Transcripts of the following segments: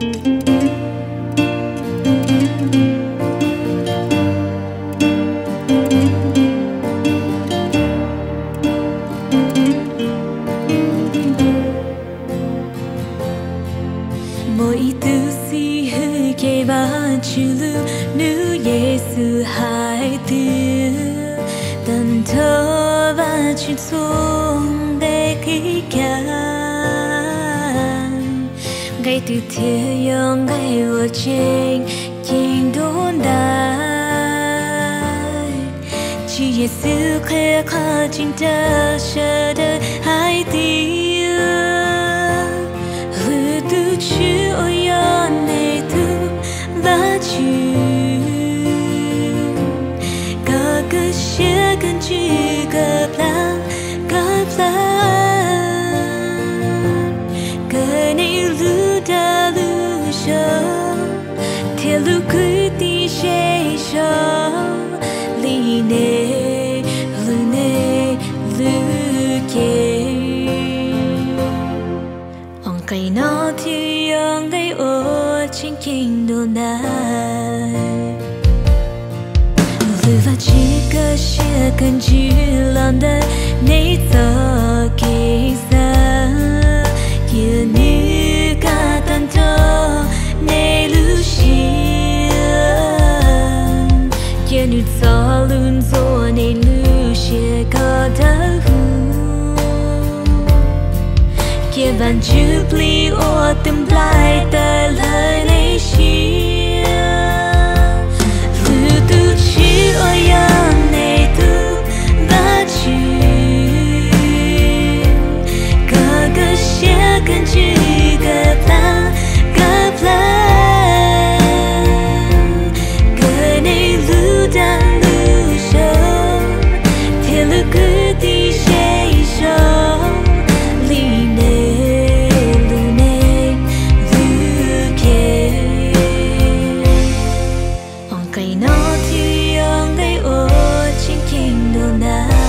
Muaj ib tug xib hwb ces Vajtswv lub nub Yexus hais tias, tag nrho Vajtswv txhua nqe qhib cav, nqe twg thiaj yog nqe uas tseem ceeb dua ntawd? Tswv Yexus qhia qhov tseeb rau sawv daws hais tias, lwm tus tswv uas yog nej tus Vajtswv, kom koj siab koj ntsws koj plab koj plawv, kom nej lub dag lub zog thiab lub kwv tij ze zog li nej hlub nej lub cev. Nqe no thiaj yog nqe uas tseem ceeb dua ntawd. Lwm Vajtswv koj siab koj ntsws los ntawm nej txoj kev xav, cia nws kav tag nrho nej lub siab, cia nws txo lub ntxuav nej lub siab kom dawb huv, cia Vajtswv plig ua tus nplaig tawm lawv nej siab. Lwm tus tswv uas yog nej tus Vajtswv, kom koj siab koj ntsws koj plab koj plawv, kom nej lub dag lub zog thiab lub kwv tij ze zog li nej hlub nej lub cev. Nqe no thiaj yog nqe uas tseem ceeb dua ntawd.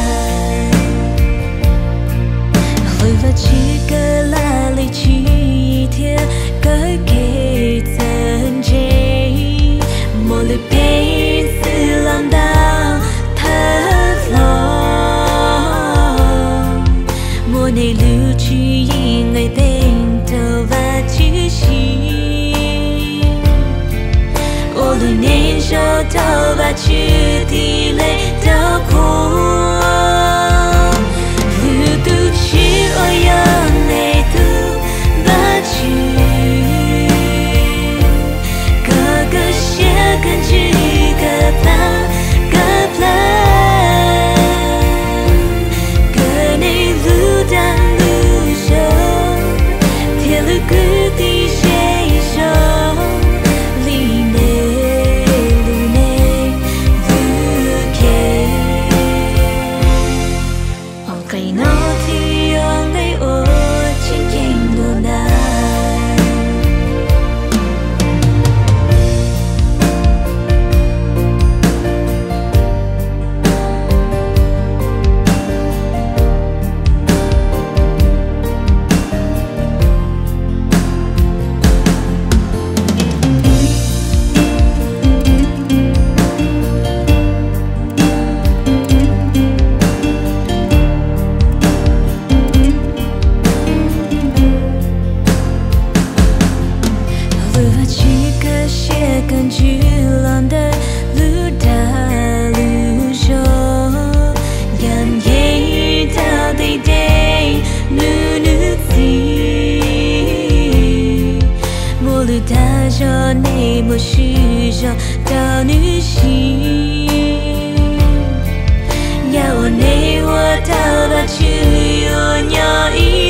Lwm Vajtswv koj laj lim tswv yim thiab kawg kev txawj ntse, muaj lub peev xwm los ntau thawj hlo, muaj nej lub tswv yim nqe teeb rau Vajtswv siv, ua lub neej zoo rau Vajtswv tig leb rau qhua. Lwm tus tswv uas yog nej tus Vajtswv, kom koj siab koj ntsws koj plab koj plawv, kom nej lub dag lub zog thiab lub kwv tij ze zog li nej hlub nej lub cev. Nqe no thiaj yog nqe uas tseem ceeb dua ntawd. Lwm Vajtswv koj siab koj ntsws los ntawm lub dag lub zog, yam ncees tau ntev ntev nub nws txim, muaj lub dag zog nej muaj swv zog rau nws siv, yam uas nej ua rau Vajtswv yuav nyob ib